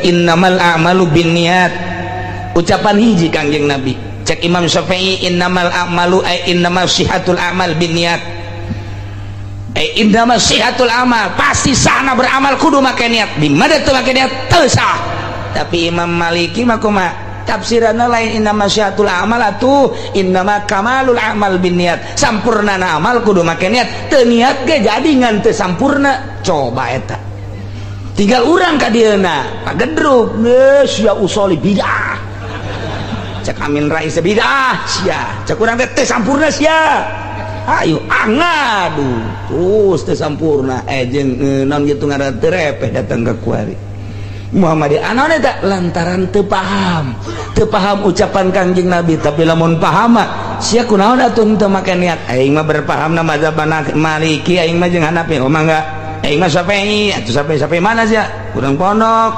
Innamal a'malu binniyat, ucapan hiji Kangjeng Nabi. Cek Imam Syafi'i, innamal a'malu ay innamal sihatul a'mal binniyat, ay innamal sihatul amal, pasti sahna beramal kudu make niat. Di mana teu make niat teu sah. Tapi Imam Maliki mah kumaha tafsiranna? Lain innama sihatul amal atuh, innama kamalul amal binniyat, sampurnana amal kudu make niat. Teu niat ge jadi, ngan teu sampurna. Coba eta tinggal urang ka dieuna pagedruk geus sia usoli bidah. Cek Amin Rais bidah sia, cek urang teh teu sampurna sia. Ayo angadu terus teu sampurna, jeung naon gitu ngaran teu repeh datang ke kuari Muhammadiyah anu eta lantaran teu paham, teu paham ucapan Kangjeng Nabi. Tapi lamun paham mah sia kunaon atuh teu make niat? Aing mah berpaham na mazhab Maliki, aing mah jeung Hanafi. Oh mangga, aing mah Syafi'i atuh. Sampai sampai mana sia? Kurang pondok.